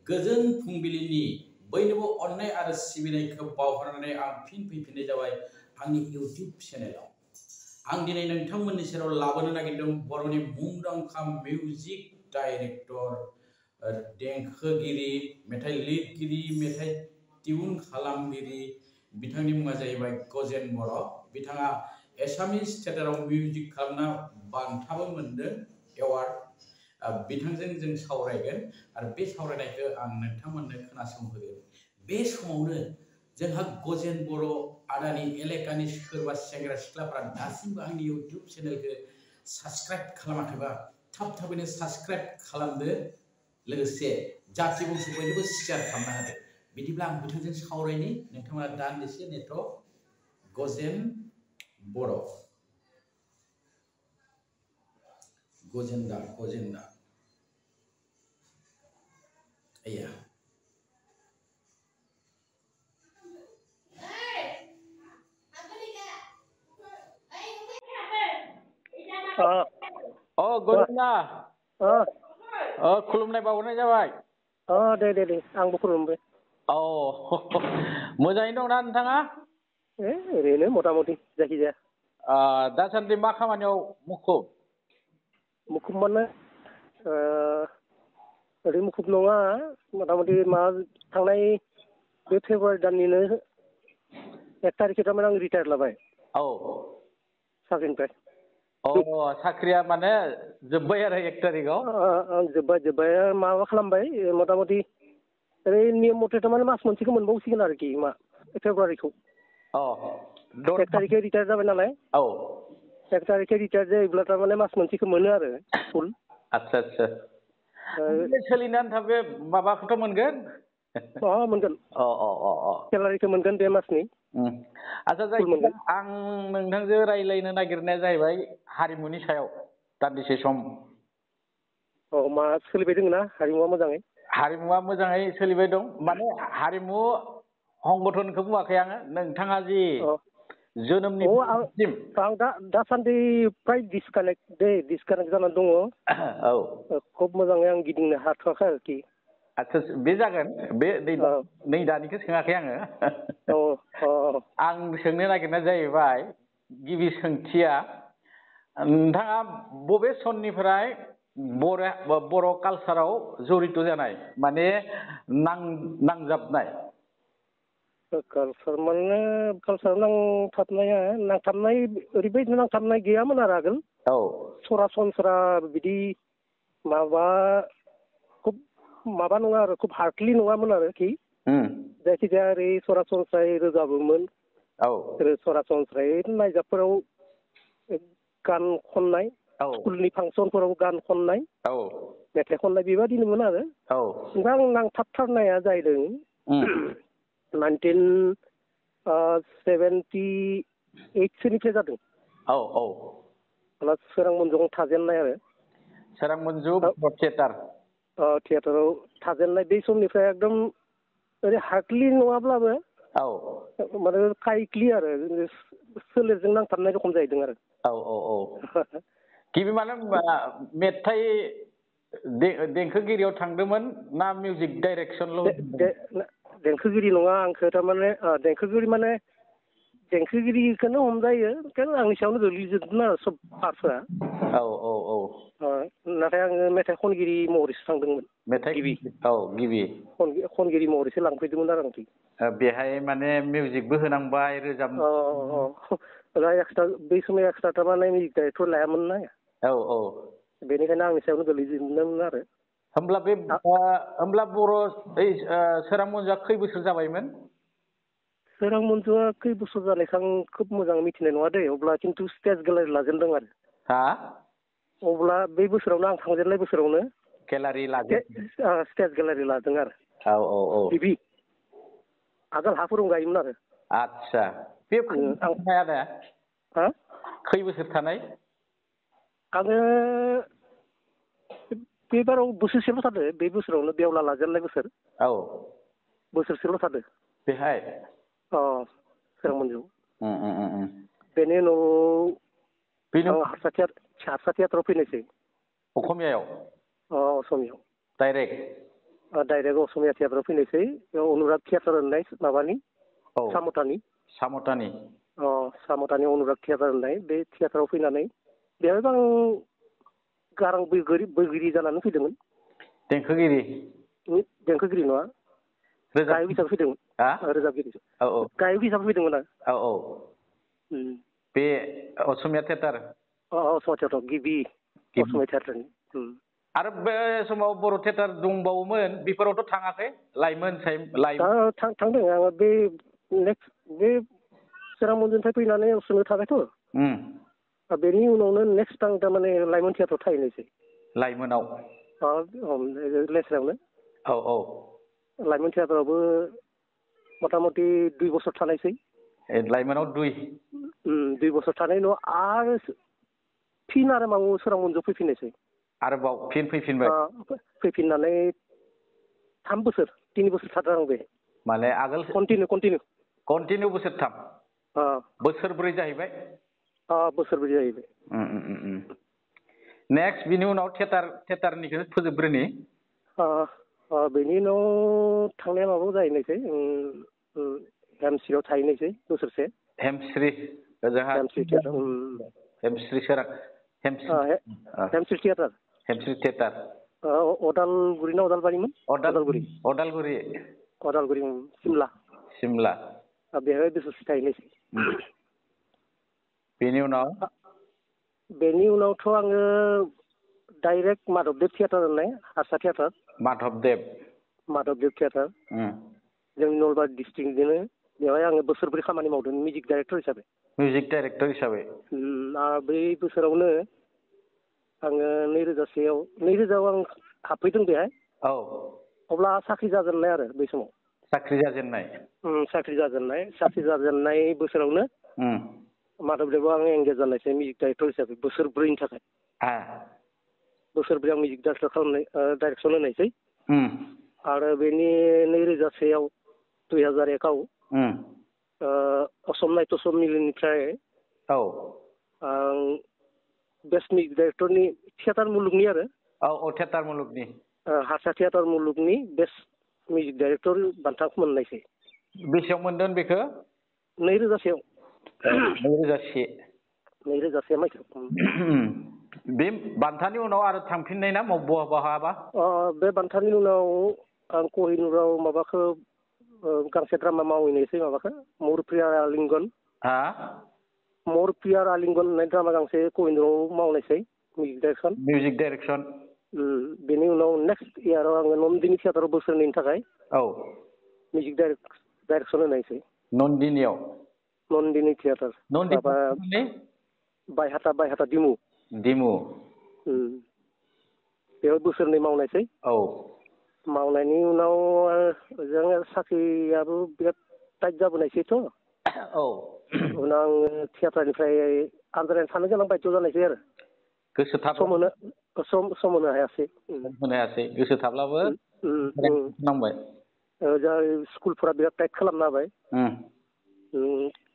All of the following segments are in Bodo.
गोजोन फुंबिलिनि बयनोबो अननाय आरो सिबिनायखौ बावहरनानै आं फिन फैफिननाय जाबाय आंनि इउटिउब चेनेलाव। आं दिनै नोंथांमोननि सेराव लाबोनो नागिरदों बर'नि मुंदांखा मिउजिक डाइरेक्टर, देंखोगिरि, मेथाइ लिरगिरि, मेथाइ टिउन खालामगिरि। बिथांनि मुङा जाहैबाय गजेन बर'। बिथाङा एसामिस थियेटाराव मिउजिक खालामना बान्थाबो मोनदों, एवार्ड। बिथांजों जों सावरायगोन आरो बे सावरायनायखौ आं नोंथांमोननो खोनासंहोगोन। बे समावनो जोंहा गजेन बर' आदानि एलेकानि सोरबा सेंग्रा सिख्लाफोरा दासिमबो आंनि इउटिउब चेनेलखौ साबस्क्राइब खालामाखैबा थाब थाबैनो साबस्क्राइब खालामदो, लोगोसे जाथि बंस' बयनोबो शेयार खालामना होदो। बिदिब्ला आं बिथांजों सावरायनि, नोंथाङा दान्दिसे नेथ'। गजेन बर', गजेन्दा आया गजेन्दा खुलुमनाय बावहरनाय जाबाय। दे आंबो खुलुमबाय। मोजाङैनो दंना नोंथाङा? ओरैनो मथा-मथि जायखिजाया। दासान्दि मा खामानियाव मुखुब? मुखुब माने ओरै मुखुब नङा, मथा-मथि थांनाय बे फेब्रुवारि दाननिनो 1 तारिखै थारमाने आं रिटायार लाबाय साख्रिनिफ्राय। साख्रिया माने जोब्बाय आरो 1 तारिखआव? जोब्बाय माबा खालामबाय, मथा-मथि ओरै नियम मथे थारमाने मास मोनसेखौ मोनबावसिगोन आरोखि फेब्रुवारिखौ। 1 तारिखै रिटायार जाबाय नालाय। 1 तारिखै रिटायार जायोब्ला थारमाने मास मोनसेखौ मोनो आरो फुल। आच्छा सोलिनो आन्था बे माबाखौथ' मोनगोन? मोनगोन। सेलारिखौ मोनगोन बे मासनि। आच्छा, जायखिया आं नोंथांजों रायज्लायनो नागिरनाया जाहैबाय हारिमुनि सायाव दान्दिसे सम। मा सोलिबाय दङ ना हारिमुवा मोजाङै? हारिमुवा मोजाङै सोलिबाय दं। माने हारिमु संगठनखौ बुङाखै आङो, नोंथाङा जि जोनोमनि आं दासान्दि फ्राय डिसकानेक्ट जानानै दङ। खुब मोजाङै आं गिदिंनो हाथ'वाखै आरोखि। आच्छा, बे जागोन। बे नै दानिखौ सोङाखै आङो। आं सोंनो नागिरनाया जाहैबाय, गिबि सोंथिया, नोंथाङा बबे सननिफ्राय बर' कालसाराव जड़ित जानाय, माने नांजाबनाय? कालसाराव नांथाबनाय ओरैबायदि नांथाबनाय गैयामोन आरो आगोल। सरासनस्रा बिदि खुब माबा नङा आरो, खुब हार्डलि नङामोन आरोखि। जायखिजाया ओरै सरासनस्रायै रोजाबोमोन। सरासनस्रायै नायजाबफोराव गान खननाय, स्कुलनि फांसनफोराव गान खननाय, मेथाइ खननाय, बेबायदिनोमोन आरो। ओमफ्राय आं नांथाबथारनाया जाहैदों 1978 सोनिफ्राय जादों। सोरां मन्जुआव थाजेननाय आरो। सोरां मन्जु थियेटाराव थाजेननाय बे समनिफ्राय एकदम ओरै हार्डलि नङाब्लाबो माने काइटलि आरो, सोलेरजों नांथाबनाय रखम जाहैदों आरो। गिबि माने मेथाइ देंखोगिरियाव थांदोंमोन ना मिउजिक डाइरेक्सनल'? देंखोगिरि नङा, आंखौ थारमाने देंखोगिरिखौनो हमजायो, आंनि सायावनो गोग्लैजोबदों आरो सब पार्टफोरा। नाथाय आङो मेथाइ खनगिरि महरैसो थांदोंमोन। गिबि खनगिरि महरैसो लांफैदोंमोन आरो आंखौ। बेहाय माने मिउजिकबो होनांबाय, रोजाब बै समाव एक्सट्रा थारमाने मिउजिक डाइरेक्टर लायामोन ना। बेनिखायनो आंनि सायावनो गोलैजोबदोंमोन आरो। होमब्ला बर' सोरां मन्जुआ खै बोसोर जाबायमोन? सोरां मन्जुआ खै बोसोर जानायखौ आं खोब मोजां मिथिनाय नङा दे, अब्ला खिन्थु स्टेज गेलारि लाजेनदों आरो। अब्ला बे बोसोरावनो, आं थांजेननाय बोसोरावनो स्टेज गेलारि लादों आरो। गिबि आगोल हा फोरों गायोमोन आरो। आच्छा, बे खै बोसोर थानाय? आङो बे बाराव बोसोरसेल' थादों, बे बोसोरावनो बेवला लाजेननाय बोसोर। बोसोरसेल' थादों बेहाय। सोरां मन्जु। बेनि उनाव आं हारसा थियेटाराव फैनायसै। असमियायाव? असमियाव। डाइरेक्ट? डाइरेक्ट असमिया थियेटाराव फैनायसै बेयाव अनुराग थियेटार होननाय माबानि सामतानि सामतानि अनुराग थियेटार होननाय बे थियेटाराव फैनानै बेवहायबो आं गारां बोगिरि जानानै फैदोंमोन। देंखोगिरि नङा गायक हिसाबै फैदोंमोन। रोजाबगिरि गायक हिसाबै फैदोंमोन आं। बे असमिया थियेटार असमिया थियेटार गिबि असमिया थियेटारनि। आरो बे समाव बर' थियेटार दंबावोमोन बेफोरावथ' थाङाखै लाइमोन थांदों आङो बे नेक्स्ट बे चिरां मन्दिरनिफ्राय फैनानै असमियाव थाबायथ'। बेनि उनावनो नेक्स्ट आं थारमाने लाइमोन थियेटाराव थाहैनायसै। लाइमोनाव लेस्रायावनो लाइमोन थियेटारावबो मथा मथि 2 बोसोर थानायसै। लाइमोनाव 2 बोसोर थानाय उनाव आरो फिन आरो माबायाव चिरां मन्दिराव फैफिननायसै। आरोबाव फिन फैफिनबाय फैफिननानै 3 बोसोर 3 बोसोर थादों आं बे माने आगोल कन्टिनिउ बोसोरथाम बोसोरब्रै जाहैबाय। बोसोरब्रै जाहैबाय। नेक्स्ट बिनि उनाव थियेटारनिखौ फोजोबग्रोनि बेनि उनाव थांनाया माबायाव जाहैनायसै हेमस्रियाव थाहैनायसै बोसोरसे। हेमस्रि थियेटार अदालगुरि ना अदालबारिमोन? अदालगुरि सिमला बेवहाय बोसोरसे थाहैनायसै। बेनि उनावथ' आङो डाइरेक्ट माधबदेब थियेटार होननाय हारसा थियेटार माधबदेब थियेटार जोंनि नलबारि डिस्ट्रिक्टनिनो बेवहाय आङो बोसोरब्रै खामानि मावदों मिउजिक डाइरेक्टर हिसाबै। बै बोसोरावनो आङो 2000आव आं हाबफैदों बेहाय। अब्ला साख्रि जाजेननाय आरो बै समाव साख्रि जाजेननाय बोसोरावनो माधबदेबआव आं एंगेज जानायसै मिउजिक डाइरेक्टर हिसाबै बोसोरब्रैनि थाखाय। बोसोरब्रै आं मिउजिक डाइरेक्सन होनायसै। आरो बेनि 2001आव 2001आव असम नायट सम्मिलननिफ्राय आं बेस्ट मिउजिक डाइरेक्टरनि थियेटार मुलुगनि आरो थियेटार मुलुगनि हारसा थियेटार मुलुगनि बेस्ट मिउजिक डाइरेक्टर बान्थाखौ मोननायसै। बेसेयाव मोनदों बेखौ? 2001आव। 2001 मायथाइयाव। बे बान्थानि उनाव आरो थांफिननाय ना बहाबा? बे बान्थानि उनाव आं कहिनुराव माबाखौ गांसे ड्रामा मावहैनायसै माबाखौ मरप्रियार आलिंगन होननाय ड्रामा गांसे कहिनुराव मावनायसै मिउजिक डाइरेक्सन। बेनि उनाव नेक्स्ट इयाराव आङो नन्दिनि थियेटाराव बोसोरनैनि थाखाय मिउजिक डाइरेक्सन होनायसै। नन्दिनि थियेटार बायहाथा दिमु बेयाव बोसोरनै मावनायसै। मावनायनि उनाव जों साख्रियाबो बिराद टाइट जाबोनायसैथ'। उनाव आङो थियेटारनिफ्राय आनज्रायना थानो गोनां बायद' जानायसै आरो सम होनो हायासै। गोसो थाब्लाबो नांबाय। स्कुलफोरा बिराद टाइट खालामना होबाय।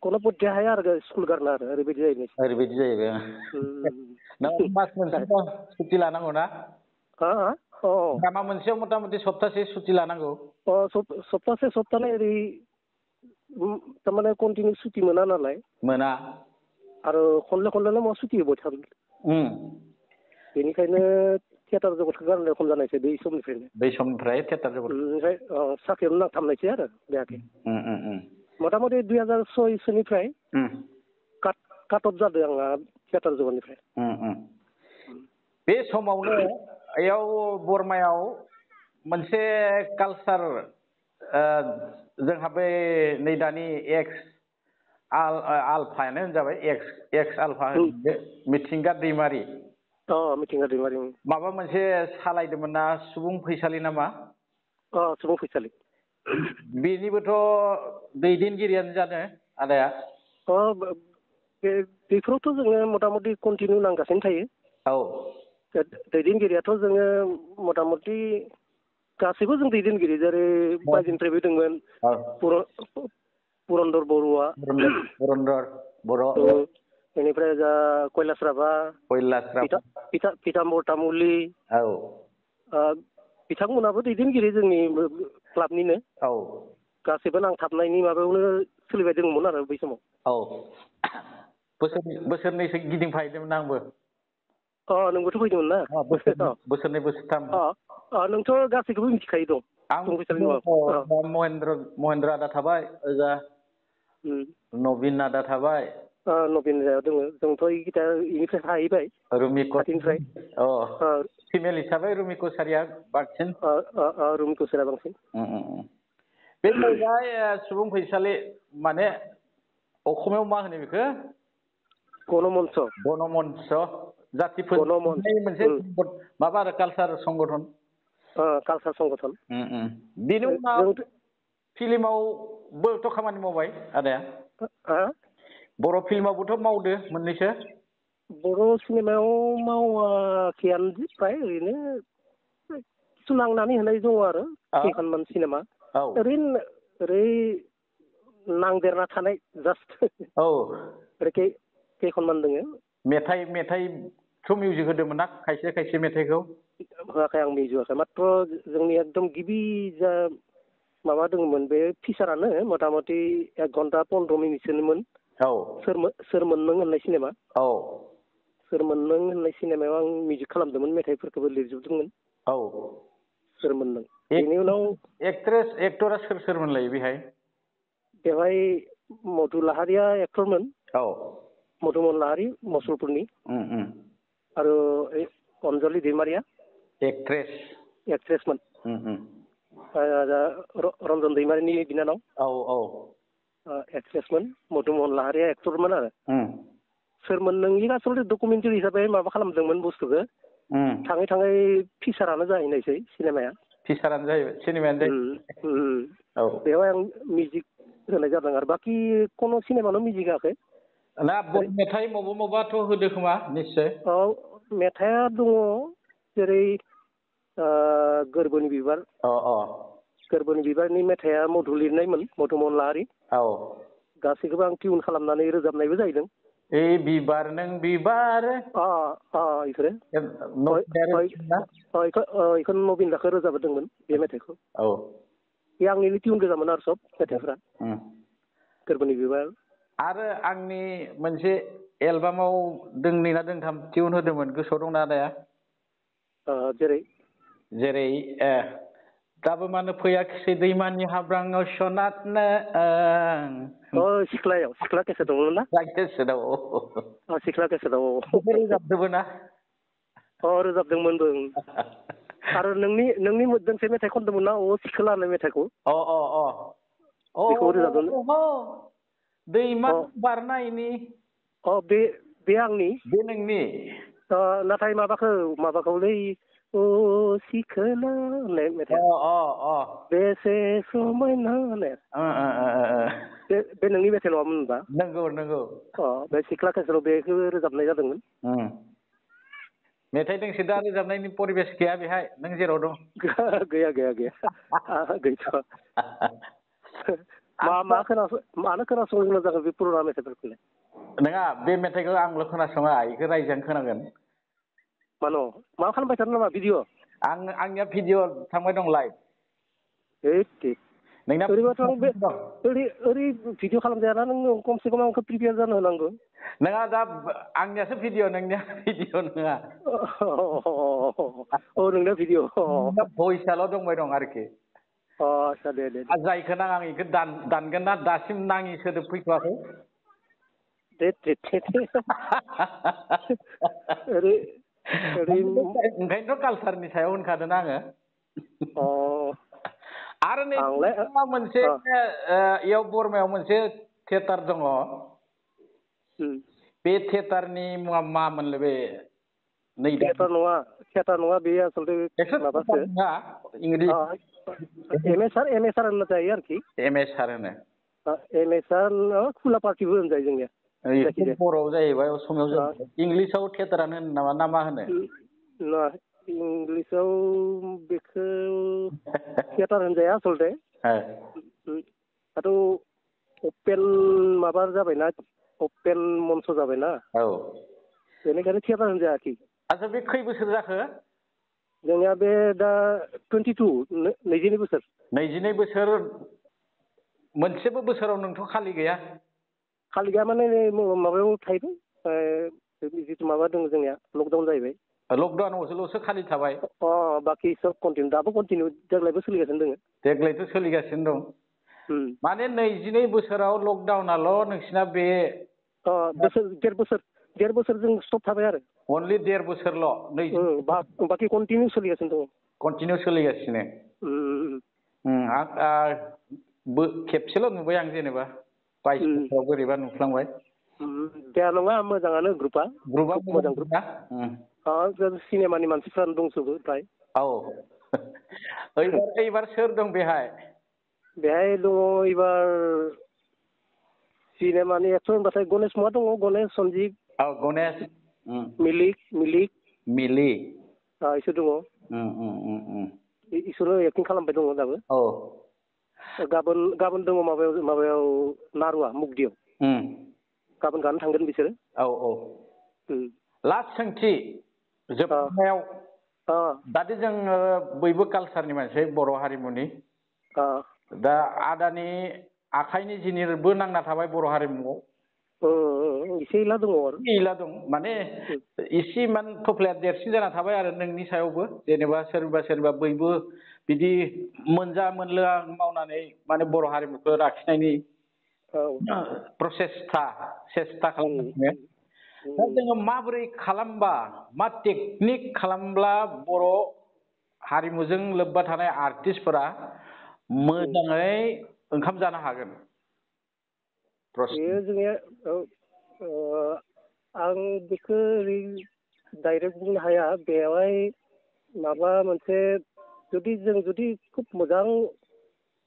कोनो बदे हाया आरो स्कुल गारना आरो ओरैबायदि जाहैबाय। मास मोनसे सुटि लानांगौ ना? दामा मोनसेयाव मथा मथि सप्तासे सुटि लानांगौ। सप्तानै ओरै थारमाने कन्टिनिउ सुटि मोना नालाय। आरो खनले मा सुटि होबाय थागोन। बेनिखायनो थियेटार जगतखौ गारनो खम जानायसै बै समनिफ्राय थियेटार जगत ओमफ्राय साख्रियावनो नांथाबनायसै आरो बेयाखै। मथा मथि 2006सोनिफ्राय काट अफ जादों आंहा थियेटार जगतनिफ्राय। बे समावनो बेयाव बरमायाव मोनसे कालसार जोंहा बे नै दानि एक्स आलफायानो होनजाबाय एक्स आलफा मिथिंगा दैमारि माबा मोनसे सालायदोंमोन ना सुबुं फैसालि नामा? सुबुं फैसालि बेनिबोथ' दैदेनगिरियानो जानो आदाया? बेफोरावथ' जोङो मथा मथि कन्टिनिउ नांगासिनो थायो। दैदेनगिरियाथ' जोङो मथा मथि गासैबो जों दैदेनगिरि जेरै बायजोनिफ्रायबो दंमोन पुरन्दर बर'आ बेनिफ्राय जा कैलाश राभा पिताम्बर तामुलि बिथांमोनाबो दैदेनगिरि जोंनि क्लाबनिनो गासैबो नांथाबनायनि माबायावनो सोलिबाय दंमोन आरो बै समाव बोसोरनैसो गिदिंफाहैदोंमोन आंबो नोंबोथ' फैदोंमोन ना बोसोरनै बोसोरथाम नोंथ' गासैखौबो मिथिखायो दं आं महेन्द्र आदा थाबाय ओजा नबिन आदा थाबाय नबिन दङ जोंथ' इनिफ्राय थाहैबाय रुमि खाथिनिफ्राय फिमेल हिसाबै रुमि कसारिया बांसिन रुमि कसारिया बांसिन बे जाहैबाय सुबुं फैसालि माने असमियाव मा होनो बेखौ गणमन्च जातिफोरनि मोनसे माबा आरो कालचार संगठन बेनि उनाव फिल्मावबोथ' खामानि मावबाय आदाया बर' फिल्मावबोथ' मावदो मोननैसो बर' सिनेमायाव मावाखैयानो फ्राय ओरैनो किसु नांनानै होनाय दङ आरो केइखनमान सिनेमा ओरै नांदेरना थानाय जास्ट केइखनमान दङ मेथाइथ' मिउजिक होदोंमोन ना खायसे खायसे मेथाइखौ होआखै आं मिउजिक होआखै माथ्र' जोंनि एकदम गिबि जा माबा दङमोन बे फिसारानो मथा मथि 1 घन्टा 15 मिनिटसोनिमोन सोरमोन नों होननाय सिनेमा सोरमोन नों होननाय सिनेमायाव आं मिउजिक खालामदोंमोन मेथाइफोरखौबो लिरजोबदोंमोन सोरमोन नों बेनि उनाव एक्टरा सोरमोनलाय बेवहाय मधु लाहारिया एक्टरमोन मधुमन लाहारि मुसलपुरनि आरो अन्जलि दैमारिया एक्ट्रेसमोन रन्जन दैमारिनि बिनानाव एक्ट्रेसमोन मधुमन लाहारिया एक्टरमोन आरो सोरमोन नोंनि आसलथे डकुमेन्टारि हिसाबै माबा खालामदोंमोन बुस्थुखौ थाङै थाङै फिसारानो जाहैनायसै सिनेमायानो जाहैबाय बेवहाय आं मिउजिक होनाय जादों आरो बाखि कोनो सिनेमानो मिउजिक होआखै ना मेथाइ मबाथ' होदो खोमा निस्सय मेथाइआ दङ जेरै गोरबोनि बिबार गोरबोनि बिबारनि मेथाइआ मधु लिरनायमोन मधुमन लाहारि गासैखौबो आं टिउन खालामनानै रोजाबनायबो जाहैदों बिबार नों बिबार बेखौ नबिन दाखौ रोजाबदोंमोन बे मेथाइखौ बे आंनिनो टिउन गोजामोन आरो सब मेथाइफोरा गोरबोनि बिबार आरो आंनि मोनसे एलबामाव दोंनै ना दोंथाम टिउन होदोंमोन गोसोआव दंना आदाया जेरै दाबो मानो फैयाखिसै दैमानि हाब्राङाव सनाथनो सिख्ला केसेट दंमोन ना सिख्ला केसेटआव रोजाबदोंबो ना रोजाबदोंमोनबो आरो नोंनि दोंसे मेथाइ खनदोंमोन ना सिखोला होननाय मेथाइखौ बेखौ रोजाबदोंमोन दैमा बारनायनि बे आंनि बे नोंनि नाथाय माबाखौलै सिखोला होननाय मेथाइ बेसे समायना होननाय बे नोंनि मेथाइ नङामोन होनबा नंगौ बे सिख्ला केसेटआव बेखौ रोजाबनाय जादोंमोन मेथाइ दोंसे दा रोजाबनायनि परिबेस गैया बेहाय नों जेराव दं गैया गैथ'आ मानो खोनासंनो जागोन बे पुराना मेथाइफोरखौलाय नङा बे मेथाइखौ आंल' खोनासङा बेखौ रायजोआनो खोनांगोन मा खालामबाय थादों नामा भिडिअ आंनिया भिडिअ थांबाय दं लाइभ ओरैबाथ' आं ओरै भिडिअ खालामजायाना नों खमसे खम आंखौ प्रिपेयार जानो होनांगौ नङा दा आंनियासो भिडिअ नोंनिया भिडिअ नङा नोंना भिडिअ भइसआल' दंबाय दं आरोखि आदसा दे जायखौ नाङा आं बेखौ दानगोन ना दासिम नाङि सोदोब फैथ'वाखै ओंखायनोथ' कालसारनि सायाव होनखादों आङो आरो नै मोनसे इयाव बरमायाव मोनसे थियेटार दङ बे थियेटारनि मुङा मामोनलै बे थियेटार नङा बे आसलथे माबासो एम एस आर होनना जायो आरोखि एम एस आर खुला पार्टिबो होनजायो जोंनिया बर'आव जाहैबाय असमियाव इंलिसाव थियेटारानो होनो नामा ना मा होनो इंलिसाव बेखौ थियेटार होनजाया आसलथे दाथ' अपेन माबा जाबायना अपेन मन्च जाबायना बेनिखायनो थियेटार होनजायाखै आदसा बे खै बोसोर जाखो जोंनिया बे दा 22 22 बोसोर 22 बोसोर मोनसेबो बोसोराव नोंथ' खालि गैया खालि गैया माने माबायाव थाहैबाय जिथु माबा दङ जोंनिया लकडाउन जाहैबाय लकडाउनावसोल'सो खालि थाबाय बाखि सब कन्टिनिउ दाबो कन्टिनिउ देग्लायबो सोलिगासिनो दङ देग्लायथ' सोलिगासिनो दं माने 22 बोसोराव लकडाउनाल' नोंसिना बे देर बोसोर जों स्टप थाबाय आरो अनलि 1.5 बोसोरल' बाखि कन्टिनिउ सोलिगासिनो दङ कन्टिनिउ सोलिगासिनो खेबसेल' नुबाय आं जेनेबा 22 बोसोराव बोरैबा नुफ्लांबाय जाया नङा मोजाङानो ग्रुपआ मोजां ग्रुप सिनेमानि मानसिफ्रानो दंजोबो फ्राय एबार सोर दं बेहाय दङ एबार सिनेमानि एक्टर होनबाथाय गणेश मा दङ गणेश सन्जिब गणेश मिलि इसोर दङ इसोरो एक्टिं खालामबाय दङ दाबो गाबोन दङ माबायाव नारुवा मुगदियाव गाबोन गानो थांगोन बिसोरो लास्ट सोंथि जोबनायाव दादि जोङो बयबो कालसारनि मानसि बर' हारिमुनि दा आदानि आखाइनि जिनिरबो नांना थाबाय बर' हारिमुआव एसे एला दङ आरो एला दं माने एसे इमान थफ्लाया देरसिन जाना थाबाय आरो नोंनि सायावबो जेनेबा सोरबा बयबो बिदि मोनजा मोनलोआ मावनानै माने बर' हारिमुखौ लाखिनायनि सेस्था खालामगासिनो दा जोङो माबोरै खालामबा मा टेकनिक खालामब्ला बर' हारिमुजों लोब्बा थानाय आर्टिस्टफोरा मोजाङै ओंखाम जानो हागोन बेयो जोंनिया आं बेखौ ओरै डाइरेक्ट बुंनो हाया बेवहाय माबा मोनसे जुदि खुब मोजां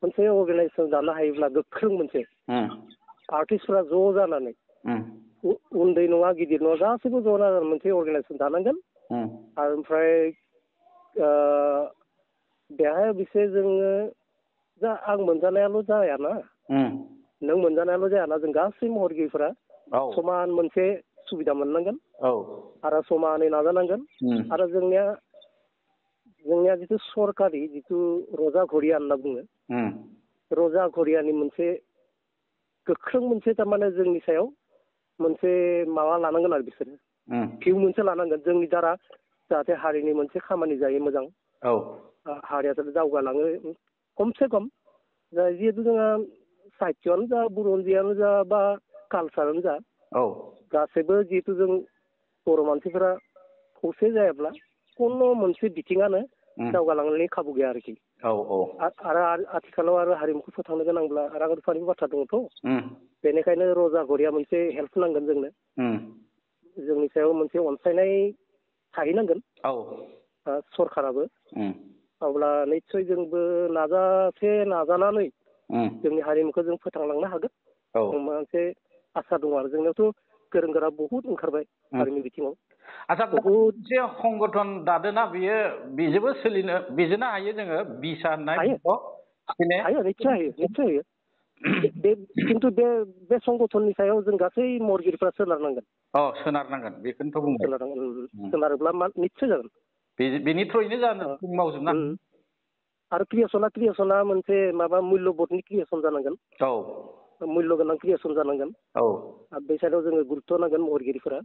मोनसे अर्गानाइजेसन दानो हायोब्ला गोख्रों मोनसे आर्टिस्टफोरा ज' जानानै उन्दै नङा गिदिर नङा गासैबो ज' जानानै मोनसे अर्गानाइजेसन दानांगोन आरो ओमफ्राय बेहाय बिसोर जोङो आं मोनजानायाल' जायाना नों मोनजानायाल' जायाना जों गासै महरगिरिफोरा समान मोनसे सुबिदा मोननांगोन आरो समानै नाजानांगोन आरो जोंनिया जिथु सरकारि जिथु रजा घरिया होनना बुङो रजा घरियानि मोनसे गोख्रों मोनसे थारमाने जोंनि सायाव मोनसे माबा लानांगोन आरो बिसोरो भिउ मोनसे लानांगोन जोंनि दारा जाहाथे हारिनि मोनसे खामानि जायो मोजां हारिया जाहाथे दावगालाङो खमसे खम जिहेतु जोंहा साहित्यआनो जा बुरन्जियानो जा बा कालसारानो जा गासैबो जिहेतु जों बर' मानसिफोरा खौसे जायाब्ला खुनु मोनसे बिथिङानो दावगालांनायनि खाबु गैया आरोखि आरो आथिखालाव आरो हारिमुखौ फोथांनो गोनांब्ला रां रुफानिबो बाथ्रा दङथ' बेनिखायनो रजा घरिया मोनसे हेल्प नांगोन जोंनो जोंनि सायाव मोनसे अनसायनाय थाहैनांगोन सरकाराबो अब्ला निस्सय जोंबो नाजानानै जोंनि हारिमुखौ जों फोथांलांनो हागोन मोनसे आसा दङ आरो जोंनियावथ' गोरों गोरा बहुद ओंखारबाय हारिमु बिथिङाव मोनसे संगठन दादोना बेजोंबो बेजोंनो हायो जोङो बिसा होननाय हायो निस्सय हायो खिन्थु बे संगठननि सायाव जों गासै महरगिरिफ्रा सोनारनांगोन बेखौनोथ' बुंबाय सोनारोब्ला निस्सय जागोन बेनि थ्रुयैनो जानो मावजोबना आरो क्रिएसना मोनसे माबा मुल्यबोधनि क्रिएसन जानांगोन मुल्य गोनां क्रिएसन जानांगोन बे साइडआव जोङो गुरुत्त नांगोन महरगिरिफोरा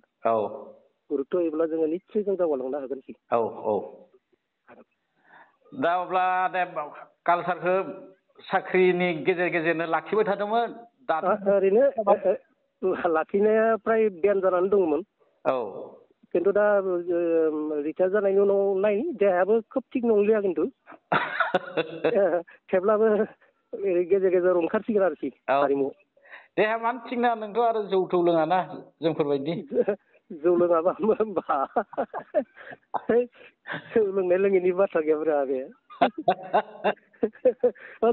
गुरुत्त होयोब्ला जोङो निस्सय जों दावगालांनो हागोन दा अब्ला कालसारखौ साख्रिनि गेजेरनो लाखिबाय थादोंमोन ओरैनो लाखिनाया फ्राय बेन जानानै दङमोन खिन्थु दा रिटायार जानायनि उनाव नाय देहायाबो खोब थिग नंलिया खिन्थु थेवब्लाबो गेजेर ओंखारसिगोन आरोखि हारिमु देहा मानो थिग नङा नोंथ' आरो जौ थौ लोङाना जोंफोरबायदि जौ लोङाबा होमबा जौ लोंनाय लोङैनि बाथ्रा गैयाब्रा बे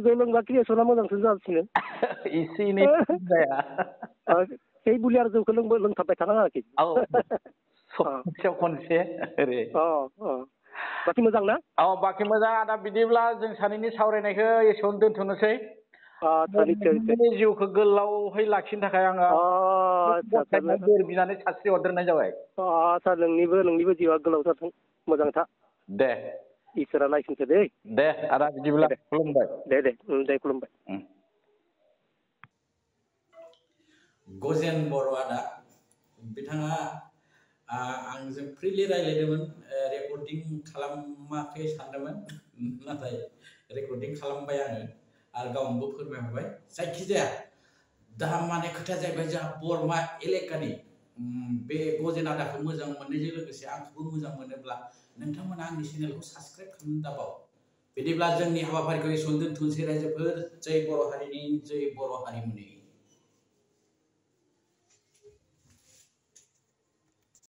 जौ लोंबा क्रिएसना मोजांसिन जासिनो एसे एनै जाया बे बुलि आरो जौखौ लोंथाबबाय थानाङा आरोखि सप्तायाव खनसे ओरै बाखि मोजां ना बाखि मोजां आदा बिदिब्ला जों सानैनि सावरायनायखौ एसेयावनो दोनथ'नोसै जिउखौ गोलावहै लाखिनो थाखाय आङो बोर बिनानै सास्रि हरदेरनाय जाबाय आदसा नोंनिबो जिउआ गोलाव जाथों मोजां था दे इसोरा नायफिनथो दै दे आदा बिदिब्ला खुलुमबाय दे खुलुमबाय गजेन बर' आदा बिथाङा आंजों फ्रिलि रायज्लायदोंमोन रेकर्डिं खालामाखै सानदोंमोन नाथाय रेकर्डिं खालामबाय आङो आरो गावनोबो फोरमायहरबाय जायखिजाया दा माने खोथाया जाहैबाय जोंहा बरमा एलेकानि बे गजेन आदाखौ मोजां मोननायजों लोगोसे आंखौबो मोजां मोनोब्ला नोंथांमोना आंनि चेनेलखौ साबस्क्राइब खालामनो दाबाव बिदिब्ला जोंनि हाबाफारिखौ एसेयावनो दोनथ'नोसै रायजोफोर जय बर' हारिनि जय बर' हारिमुनि